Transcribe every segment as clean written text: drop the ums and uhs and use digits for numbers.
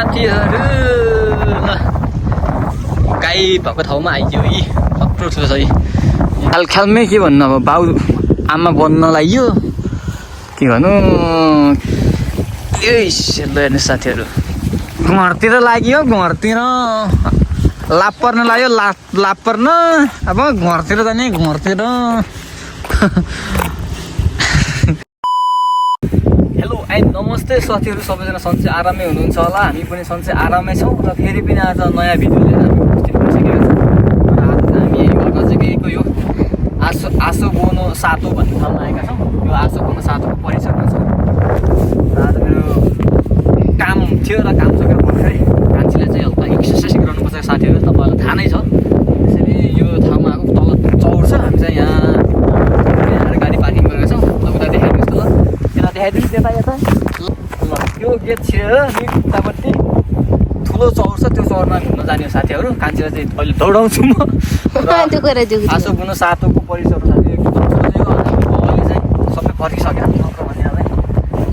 साथीहरू गाई भएको ठाउँमा आइयो यी कत्रो ठुलो छ यी ख्यालमै के भन्नु अब बाउ आमा बन्नलाई यो के भन्नु यही हेर्नु साथीहरू घरतिर लाग्यो घरतिर लाभ पर्न लाग्यो लाभ पर्न अब घरतिर जाने घरतिर हेलो एन्ड नमस्ते साथीहरू सबैजना सन्चै आरामै हुनुहुन्छ होला हामी पनि सन्चै आरामै छौँ र फेरि पनि आज नयाँ भिडियो लिएर हामी उपस्थित भइसकेका छौँ र आज हामी यही घर नजिकैको यो आसो बोनो सातो भन्ने ठाउँमा आएका छौँ यो आसो बोनो सातोको परिसरमा छौँ र आज मेरो काम थियो र काम सकेर भर्खरै मान्छेले चाहिँ हल्का एक्सर्साइज गर्नुपर्छ साथीहरू तपाईँहरूलाई थाहा नै छ त्यसरी यो ठाउँमा आएको तल चौर छ हामी चाहिँ यहाँ गाडी पार्किङ गरेका छौँ उता देखाइदिनुहोस् त ल यता देखाइदिनुहोस् यता यता ल त्यो गेट छिरेर उतापट्टि ठुलो चौर छ त्यो चौरमा घुम्न जाने साथीहरू कान्छीलाई चाहिँ अहिले दौडाउँछु म आसो बुनो सातोको परिसर साथी एकदम ठुलो अहिले चाहिँ सबै फर्किसक्यो भन्नेलाई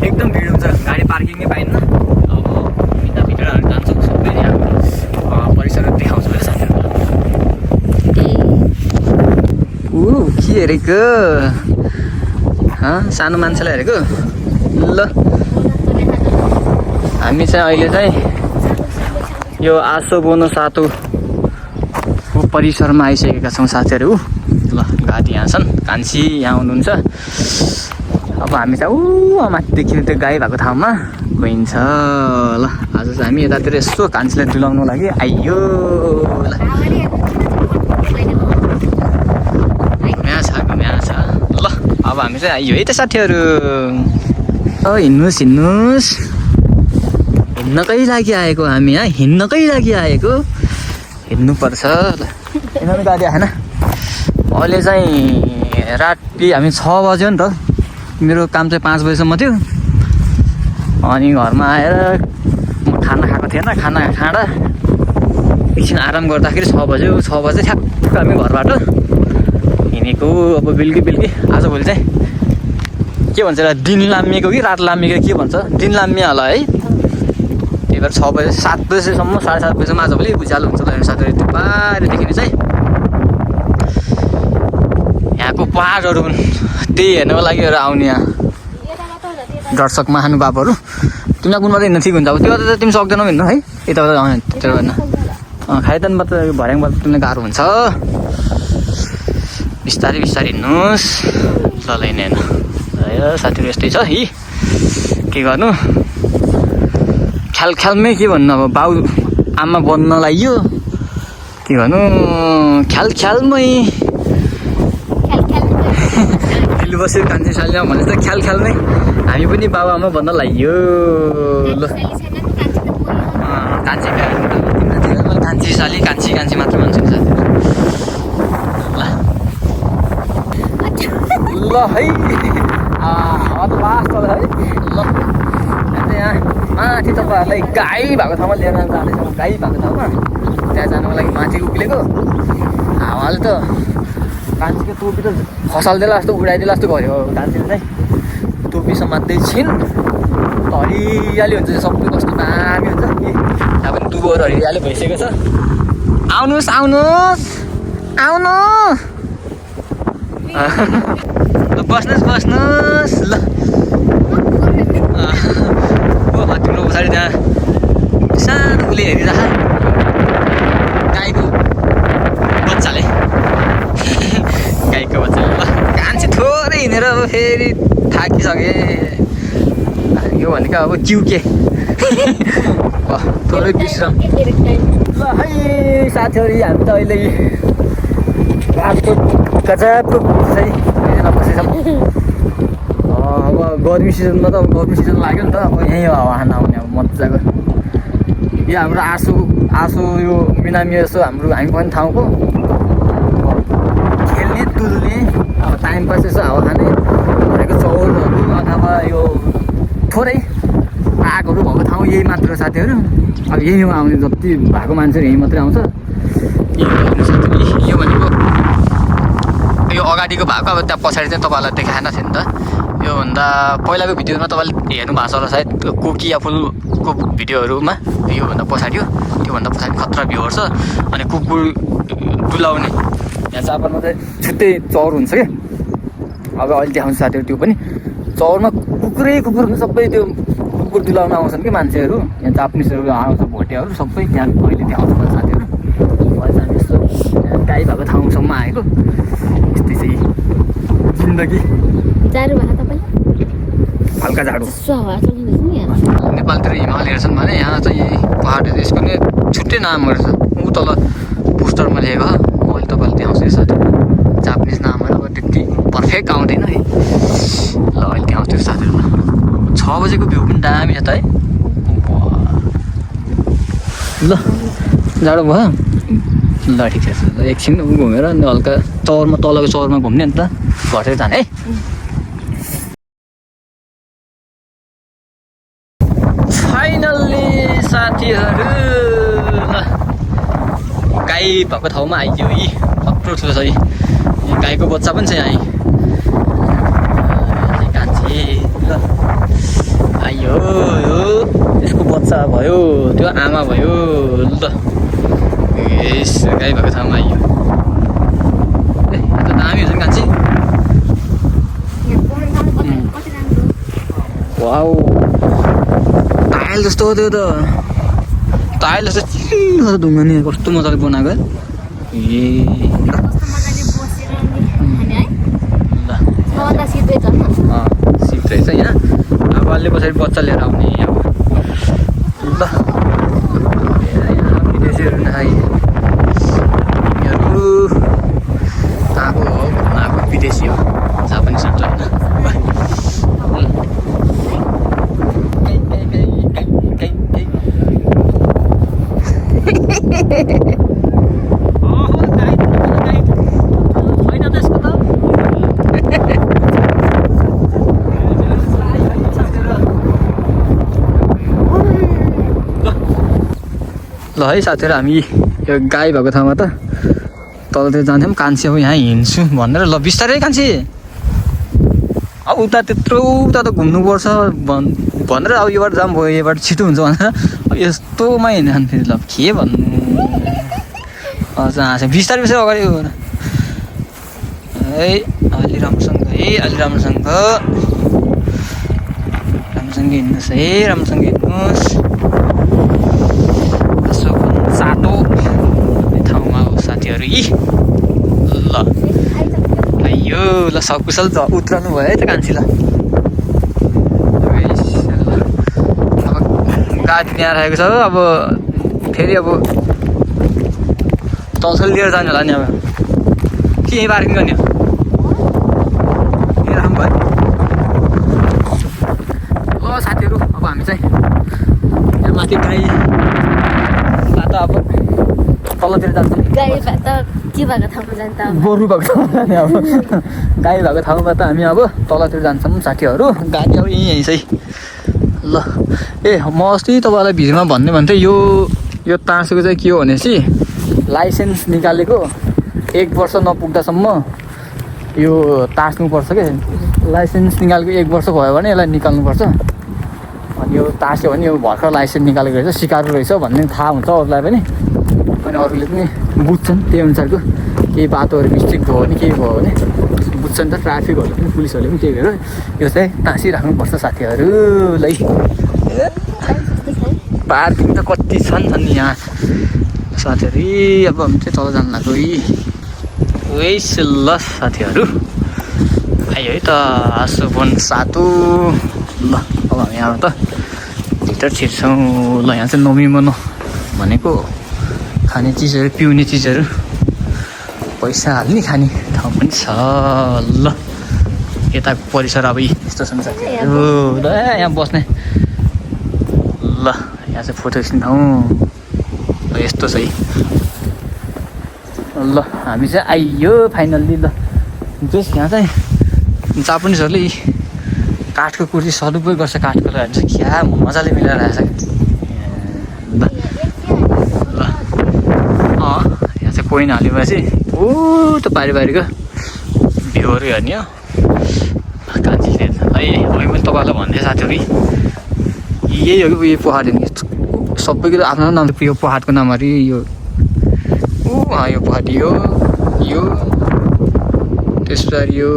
एकदम भिड हुन्छ गाडी पार्किङै पाइन्न अब भित्रहरू जान्छौँ सबै यहाँ परिसरहरू देखाउँछु मेरो साथीहरू के हेरेको सानो मान्छेलाई हेरेको ल हामी चाहिँ अहिले चाहिँ यो आसो बोनो सातोको परिसरमा आइसकेका छौँ साथीहरू ल घाटी यहाँ छन् कान्छी यहाँ हुनुहुन्छ अब हामी चाहिँ माथिदेखि त्यो गाई भएको ठाउँमा गइन्छ ल आज चाहिँ हामी यतातिर यसो कान्छीलाई डुलाउनु लागि आइयो ल घुम्या छ ल अब हामी चाहिँ आइयो है त साथीहरू हिँड्नुहोस् हिँड्नुहोस् हिँड्नकै लागि आएको हामी हिँड्नकै लागि आएको हिँड्नुपर्छ ल किनभने गाडी आएन अहिले चाहिँ राति हामी 6 बज्यो नि त मेरो काम चाहिँ 5 बजीसम्म थियो अनि घरमा आएर म खाना खाएको थिएन खाना खाँदा एकछिन आराम गर्दाखेरि 6 बज्यो 6 बजे ठ्याक्क हामी घरबाट हिँडेको अब बेलुकी आजभोलि चाहिँ के भन्छ दिन लामिएको कि रात लामिएको के भन्छ दिन लामिया होला है त्यही भएर 6 बजे 7 बजीसम्म 7:30 बजीसम्म आजभोलि उज्यालो हुन्छ ल साथीहरू त्यो पारिदेखि चाहिँ यहाँको पहाडहरू त्यही हेर्नको लागि आउने यहाँ दर्शक महानुभावहरू तिमीलाई कुनबाट हिँड्न ठिक हुन्छ अब त्यो त तिमी सक्दैनौ हिँड्नु है यताबाट त्यो होइन खाइदानबाट भर्याङबाट तिमीलाई गाह्रो हुन्छ बिस्तारै हिँड्नुहोस् ल हिँडेन साथीहरू यस्तै छ है के गर्नु ख्यालमै के भन्नु अब बाउ आमा बन्नलाई यो के गर्नु ख्यालमै दिल बस्यो कान्छी सालिया भने त ख्यालमै हामी पनि बाबु आमा भन्न लाग्यो ल कान्छी साली कान्छी मात्र भन्छु नि साथीहरू ल है अब लास्ट है ल यहाँ माथि तपाईँहरूलाई गाई भएको ठाउँमा लिएर जाँदैछौँ गाई भएको ठाउँमा त्यहाँ जानुको लागि माथि उक्लेको हावाले त कान्छीको टोपी त खसाल्देला जस्तो उडाइदिएला जस्तो गऱ्यो कान्छीले चाहिँ टोपी समात्दै छिन् त हरियाली हुन्छ सबै कस्तो दामी हुन्छ यहाँ पनि दुबोहरू हरियाली भइसकेको छ आउनुहोस् बस्नुहोस् ल तिम्रो पछाडि त्यहाँ सानो उसले हेरिरह गाईको बच्चाले ल कान्छी थोरै हिँडेर अब फेरि थाकिसके यो भनेको अब जिउके थोरै विश्राम ल है साथीहरू हामी त अहिले घाटको गजबको चाहिँ बसेछौँ अब गर्मी सिजनमा त गर्मी सिजन लाग्यो नि त अब यहीँ हावा खान आउने अब मजाको यो हाम्रो आसो यो बिनामी यसो हामी पनि ठाउँको खेल्ने डुल्ने अब टाइम पास यसो हावा खाने भनेको चौरहरू अथवा यो थोरै आगहरू भएको ठाउँ यही मात्र साथीहरू अब यहीँ आउने जति भएको मान्छेहरू यहीँ मात्रै आउँछ यो भनेको यो अगाडिको भएको अब त्यहाँ पछाडि चाहिँ तपाईँहरूलाई देखाएन थियो नि त योभन्दा पहिलाको भिडियोमा तपाईँले हेर्नु भएको छ होला सायद कोकिया फुलको भिडियोहरूमा योभन्दा पछाडि हो त्योभन्दा पछाडि खतरा भ्यूहरू छ अनि कुकुर डुलाउने यहाँ चापामा चाहिँ छुट्टै चौर हुन्छ क्या अब अहिले देखाउँछ साथीहरू त्यो पनि चौरमा कुकुर हुन्छ सबै त्यो कुकुर डुलाउन आउँछन् कि मान्छेहरू यहाँ जापानिजहरू आउँछ भोटियाहरू सबै त्यहाँ अहिले देखाउँछ साथीहरू अहिले हामी यस्तो गाई भएको ठाउँसम्म आएको यस्तै चाहिँ जिन्दगी जाडो भयो तपाईँ हल्का जाडो हावा चलिँदैछ नि यहाँ नेपालतिर हिमाल हेर्छन् भने यहाँ चाहिँ पहाड यसको नै छुट्टै नामहरू छ ऊ तल पोस्टरमा लेखेको मैले तपाईँले देखाउँछु यो साथीहरू जापानिज नामहरू अब त्यति पर्फेक्ट आउँदैन है ल अहिले देखाउँछु त्यो साथीहरू 6 बजेको भ्यू पनि दामी छ त है ल जाडो भयो ल ठिक छ ल एकछिन घुमेर अनि हल्का चौरमा तलको चौरमा घुम्ने नि त घरतिर जाने है फाइनल्ली साथीहरू ल गाई भएको ठाउँमा आइयो यी कत्रो ठुलो छ यी गाईको बच्चा पनि छ यहाँ कान्छी ल आइयो यो यसको बच्चा भयो त्यो आमा भयो ल यस गाई भएको ठाउँमा आइयो ए त दामी हुन्छ नि कान्छी वाउ टाइल जस्तो हो त्यो त टाइल जस्तो चिल्लो ढुङ्गा नि कस्तो मजाले बनाएको ए सिट रहेछ यहाँ अब अलि पछाडि बच्चा लिएर आउने अब ल यहाँ विदेशीहरू यिनीहरू आएको हो आएको विदेशी हो जापानिज हुन्छ ल है साथीहरू हामी यो गाई भएको ठाउँमा त तलतिर जान्थ्यौँ कान्छी अब यहाँ हिँड्छु भनेर ल बिस्तारै कान्छी अब उता त्यत्रो उता त घुम्नुपर्छ भनेर अब योबाट जाम भयो योबाट छिटो हुन्छ भनेर अब यस्तोमा हिँड्नु फेरि ल के भन्नु हाँस बिस्तारै बिस्तारै अगाडि गएर है अलि राम्रोसँग हिँड्नुहोस् है राम्रोसँग हिँड्नुहोस् साटो ठाउँमा हो साथीहरू यी ल आइयो ल सकुशल उत्रनु भयो है त कान्छी ल अब गाडी यहाँ राखेको छ अब फेरि अब तलसल लिएर जाने होला नि अब के यहीँ पार्किङ गर्ने हो यहीँ राख्नु भयो ल साथीहरू अब हामी चाहिँ यहाँ माथि गाई अब तलतिर जान्छौँ गाई भए त के भएको ठाउँमा जान्छ गोरु भएको ठाउँमा जाने अब गाई भएको ठाउँमा त हामी अब तलतिर जान्छौँ साथीहरू गाडी अब यहीँ चाहिँ ल ए म अस्ति तपाईँलाई भिडियोमा भन्दै यो ताँसुको चाहिँ के हो भनेपछि लाइसेन्स निकालेको 1 वर्ष नपुग्दासम्म यो ताँस्नुपर्छ क्या लाइसेन्स निकालेको 1 वर्ष भयो भने यसलाई निकाल्नुपर्छ अनि यो तास्यो भने यो भर्खर लाइसेन्स निकालेको रहेछ सिकाएको रहेछ भन्ने थाहा हुन्छ अरूलाई पनि अनि अरूले पनि बुझ्छन् त्यही अनुसारको केही बाटोहरू मिस्टेक भयो भने केही भयो भने बुझ्छन् त ट्राफिकहरूले पनि पुलिसहरूले पनि त्यही भएर यो चाहिँ ताँसिराख्नुपर्छ साथीहरूलाई पार्किङ त कति छन् नि यहाँ साथीहरू अब हामी चाहिँ तल जानु लाग्यो वेस ल साथीहरू आयो है त आसुबन सातु ल अब हामी यहाँ त भित्र छिर्छौँ ल यहाँ चाहिँ नोमिमनो भनेको खाने चिजहरू पिउने चिजहरू पैसा हाल्ने खाने ठाउँ पनि छ ल यताको परिसर अब यस्तो छ साथीहरू ल यहाँ बस्ने ल यहाँ चाहिँ फोटो खिच्ने ठाउँ यस्तो छ है ल हामी चाहिँ आइयो फाइनल्ली ल जस यहाँ चाहिँ जापानिजहरूले काठको कुर्सी सदुपयोग गर्छ काठको लगाएर चाहिँ क्या मजाले मिलाएर आएछ ल ल यहाँ चाहिँ कोइन हालेपछि त पारि पारिको भ्यूहरू हेर्ने हो कान्छीले है अहिले मैले तपाईँहरूलाई भन्दै साथीहरू यही हो कि यो पहाड सबैको आफ्नो नाम यो पहाडको नामहरू यो यो पहाड यो त्यस पछाडि यो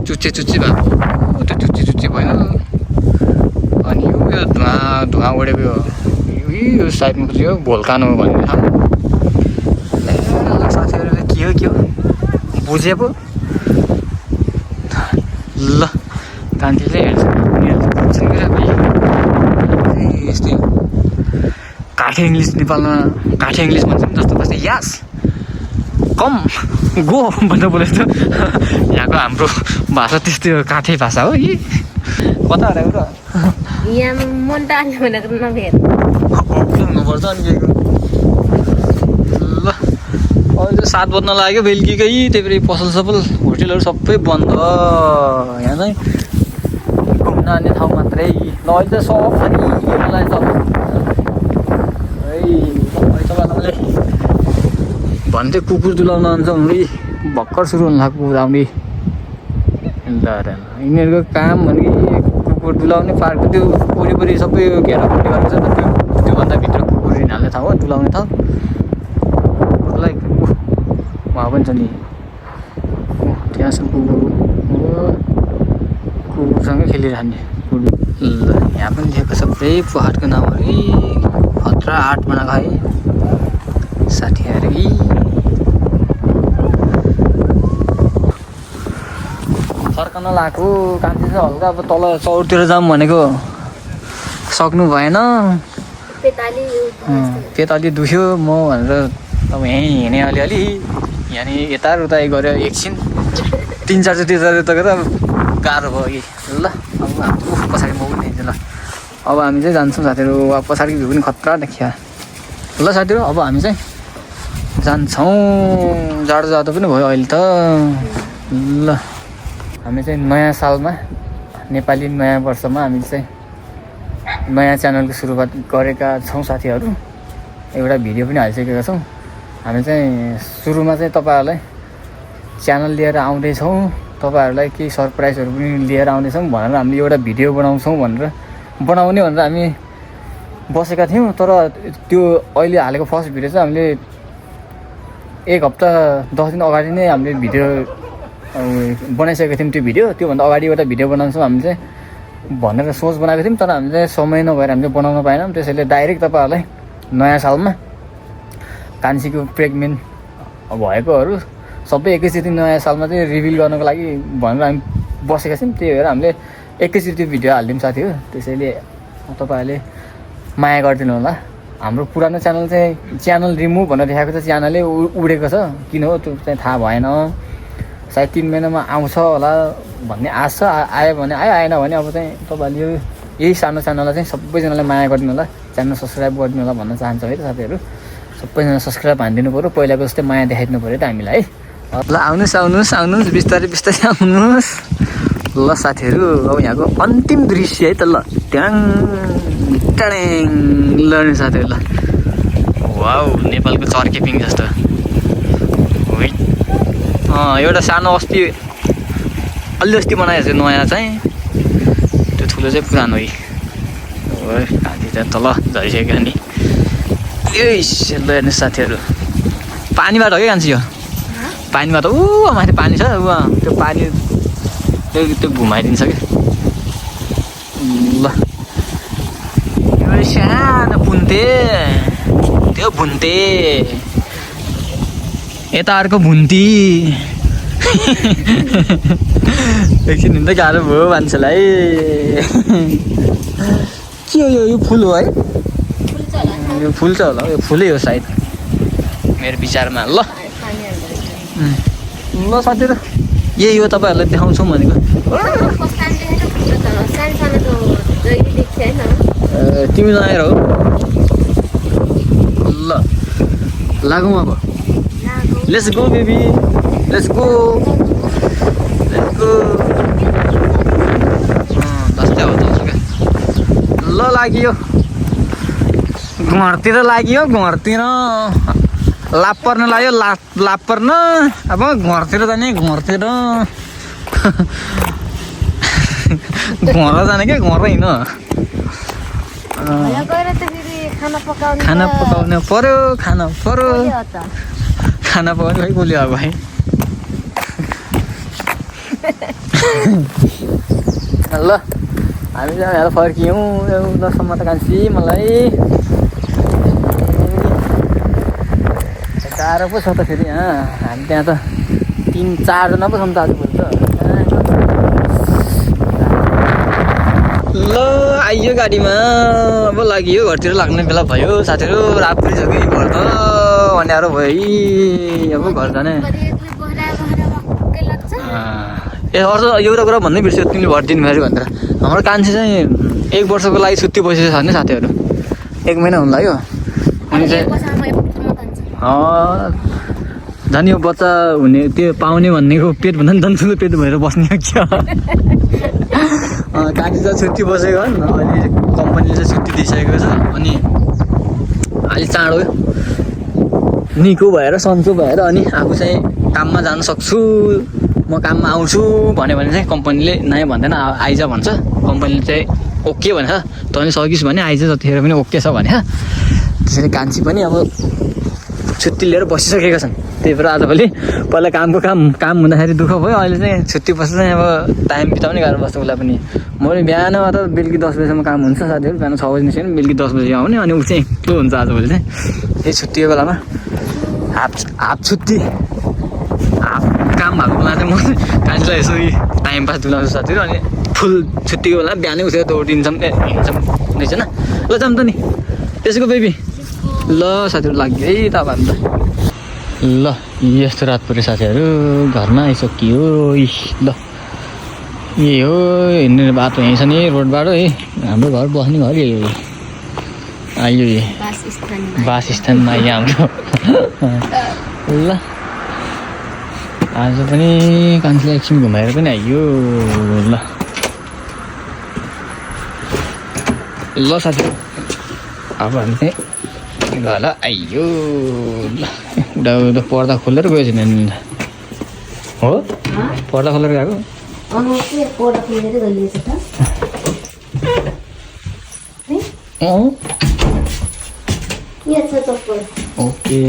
चुच्चे भएको त्यो चुच्चे भयो अनि यो धुवा उडेको यो साइडमा यो भोल्कानो भन्ने ठाउँ साथीहरू के हो बुझे पो ल कान्छीले हेर्छ यस्तै काठे इङ्ग्लिस नेपालमा काठे इङ्ग्लिस भन्छ नि जस्तो जस्तै यास कम गो भनेर बोलेको थियो यहाँको हाम्रो भाषा त्यस्तै हो काठे भाषा हो यी कता हराएको र यहाँ मन टाल्यो भनेको नभेट हुनुपर्छ अनि केको ल अहिले 7 बज्न लाग्यो बेलुकीकै त्यही भएर पसल सफल होटेलहरू सबै बन्द यहाँ चाहिँ घुम्न आउने ठाउँ मात्रै ल अहिले चाहिँ सब खालि हेर्नलाई छ है तपाईँहरूले भन्थ्यो कुकुर डुलाउन आउँछ भने भर्खर सुरु हुन लाग्यो उदाउने यिनीहरूको काम भनेको कुकुर डुलाउने पार्कको त्यो वरिपरि सबै घेरापट्टि गरेको छ नि त त्योभन्दा भित्र कुकुर हिँड्ने ठाउँ हो डुलाउने ठाउँ कुकुरलाई उहाँ पनि छ नि त्यहाँसम्म कुकुरसँगै खेलिरहने ल यहाँ पनि दिएको सबै पहाडको नामहरू खतरा 8 बनाएको है साथीहरू फर्कन लगाएको कान्छी चाहिँ हल्का अब तल चौरतिर जाऊँ भनेको सक्नु भएन पेताली दुख्यो म भनेर अब यहीँ हिँडेँ अलिअलि यहाँनिर यताउता गऱ्यो एकछिन 3-4 चोटि गरेर अब गाह्रो भयो कि ल अब पछाडि म पनि हिँड्छु ल अब हामी चाहिँ जान्छौँ साथीहरू अब पछाडिको भ्यू पनि खतरा देखिया ल साथीहरू अब हामी चाहिँ जान्छौँ जाडो पनि भयो अहिले त ल हामी चाहिँ नयाँ सालमा नेपाली नयाँ वर्षमा हामी चाहिँ नयाँ च्यानलको सुरुवात गरेका छौँ साथीहरू एउटा भिडियो पनि हालिसकेका छौँ हामी चाहिँ सुरुमा चाहिँ तपाईँहरूलाई च्यानल लिएर आउँदैछौँ तपाईँहरूलाई केही सरप्राइजहरू पनि लिएर आउँदैछौँ भनेर हामीले एउटा भिडियो बनाउँछौँ बनाउने भनेर हामी बसेका थियौँ तर त्यो अहिले हालेको फर्स्ट भिडियो चाहिँ हामीले 1 हप्ता 10 दिन अगाडि नै हामीले भिडियो बनाइसकेको थियौँ त्यो भिडियो त्योभन्दा अगाडि एउटा भिडियो बनाउँछौँ हामी चाहिँ भनेर सोच बनाएको थियौँ तर हामीले समय नभएर हामीले बनाउन पाएनौँ त्यसैले डाइरेक्ट तपाईँहरूलाई नयाँ सालमा कान्छीको प्रेग्नेन्ट भएकोहरू सबै एकैचोटि नयाँ सालमा चाहिँ रिभिल गर्नको लागि भनेर हामी बसेका छौँ त्यही भएर हामीले एकैचोटि भिडियो हालिदिउँ साथी हो त्यसैले तपाईँहरूले माया गरिदिनु होला हाम्रो पुरानो च्यानल चाहिँ च्यानल रिमुभ भनेर देखाएको छ च्यानलै उडेको छ किन हो त्यो चाहिँ थाहा भएन सायद 3 महिनामा आउँछ होला भन्ने आश छ आयो भने आएन भने अब चाहिँ तपाईँहरूले यही सानो च्यानललाई चाहिँ सबैजनालाई माया गरिदिनु होला च्यानल सब्सक्राइब गरिदिनु होला भन्न चाहन्छ है त साथीहरू सबैजना सब्सक्राइब हानिदिनु पऱ्यो पहिलाको जस्तै माया देखाइदिनु पऱ्यो त हामीलाई है ल आउनुहोस् बिस्तारै आउनुहोस् ल साथीहरू अब यहाँको अन्तिम दृश्य है त ल ट्याङ ल नि साथीहरू ल वाउ नेपालको चर्केपिङ जस्तो एउटा सानो अस्ति अस्ति बनाएको छ नयाँ चाहिँ त्यो ठुलो चाहिँ पुरानो है कान्छी चाहिँ तल झरिसक्यो नि ल हेर्नु साथीहरू पानीबाट हो क्या कान्छी यो पानीबाट माथि पानी छ त्यो पानी त्यो घुमाइदिन्छ क्या ल यो सानो भुन्ते त्यो भुन्ते यता अर्को भुन्ती एकछिन हिँड्दा गाह्रो भयो मान्छेलाई के हो यो फुल हो है यो फुल चाहिँ होला यो फुलै हो सायद मेरो विचारमा ल ल साथीहरू यही हो तपाईँहरूलाई देखाउँछौँ भनेको तिमी नआएर हो ल लागौँ अब let's go baby let's go दस्तै हो त क्या ल लाग्यो घरतिर लाग्यो घरतिर लाभ पर्न लाग्यो लाभ पर्न अब घरतिर जाने घरतिर घर जाने क्या घर होइन यहाँ गएर त फेरि खाना पकाउनु खाना पकाउनु पर्यो खाना पर्यो हो त खाना पकाउनु खै कसले अब भाइ ल हामी चाहिँ यहाँ फर्कियौँ एउटासम्म त कान्छी मलाई गाह्रो पो छ त फेरि यहाँ हामी त्यहाँ त 3-4 जना पो छौँ त आजभोलि त ल आइयो गाडीमा अब लाग्यो घरतिर लाग्ने बेला भयो साथीहरू रात परिसक्यो घर त अँध्यारो भयो अब घर जाने ए अर्को एउटा कुरा भन्नै बिर्स्यो तिमीले भर दिनुभयो भनेर हाम्रो कान्छी चाहिँ 1 वर्षको लागि छुट्टी बसेको छ नि साथीहरू 1 महिना हुनु लाग्यो अनि चाहिँ झन् यो बच्चा हुने त्यो पाउने भन्नेको पेटभन्दा नि झन् ठुलो पेट भएर बस्ने हो क्या कान्छी चाहिँ छुट्टी बसेको हो अहिले कम्पनीले चाहिँ छुट्टी दिइसकेको छ अनि अलि चाँडो निको भएर सन्चो भएर अनि आफू चाहिँ काममा जान सक्छु म काममा आउँछु भन्यो भने चाहिँ कम्पनीले नयाँ भन्दैन आइज भन्छ कम्पनीले चाहिँ ओके भन्छ तँ पनि सकिस् भने आइज जतिखेर पनि ओके छ भने त्यसरी कान्छी पनि अब छुट्टी लिएर बसिसकेका छन् त्यही भएर आजभोलि पहिला काम हुँदाखेरि दुःख भयो अहिले चाहिँ छुट्टी बस्दा चाहिँ अब टाइम बिताउने गाह्रो बस्छ उसलाई पनि मैले बिहान अथवा बेलुकी 10 बजीसम्म काम हुन्छ साथीहरू बिहान 6 बजी निस्किने बेलुकी 10 बजी आउने अनि ऊ चाहिँ एक्लो हुन्छ आजभोलि चाहिँ त्यही छुट्टीको बेलामा हाफ छुट्टी हाफ काम भएको बेला चाहिँ म कान्छीलाई यसो टाइम पास दिलाउँछु साथीहरू अनि फुल छुट्टीको बेला बिहानै उठेर दौडिन्छौँ हिँड्छौँ रहेछ ल जाऊँ त नि त्यसको बेबी ल साथीहरू लाग्यो है त अब हामी त ल यस्तो रात पऱ्यो साथीहरू घरमा आइसकियो ल यही हो हिँड्ने बाटो यहीँ छ नि रोडबाट है हाम्रो घर बस्ने घर यही हो आइयो बासस्थानमा आइयो हाम्रो ल आज पनि कान्छीलाई एकछिन घुमाएर पनि आइयो ल ल साथीहरू अब हामी चाहिँ घर आइयो ल उता पर्दा खोलेर गएछ नि हो पर्दा खोलेर गएको ओके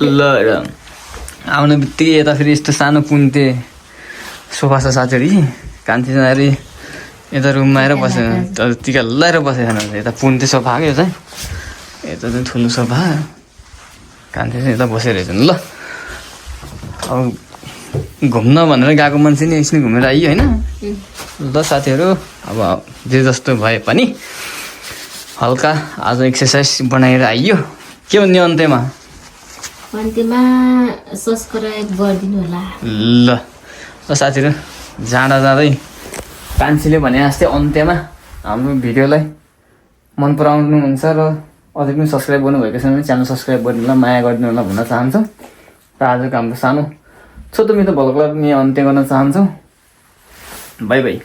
ल आउने बित्तिकै यता फेरि यस्तो सानो पुन्ते सोफा छ साथीहरू कान्छी चाहिँ यता रुममा आएर बसेर टिका लगाएर बसेको छैन यता पुन्ते सोफा आएको यो चाहिँ यता चाहिँ ठुलो सोफा कान्छी चाहिँ यता बसेर हेर्छ ल अब घुम्न भनेर गएको मान्छे नि एकछिन घुमेर आइयो होइन ल साथीहरू अब जे जस्तो भए पनि हल्का आज एक्सर्साइज बनाएर आइयो के भन्ने अन्त्यमा सब्सक्राइब गरिदिनु होला ल साथीहरू जाँदै कान्छीले भने जस्तै अन्त्यमा हाम्रो भिडियोलाई मन पराउनुहुन्छ र अझै पनि सब्सक्राइब गर्नुभएको छैन भने च्यानल सब्सक्राइब गरिदिनु होला माया गरिदिनु होला भन्न चाहन्छु र आजको हाम्रो सानो छोटो मिठो भ्लगलाई पनि अन्त्य गर्न चाहन्छु बाई बाई।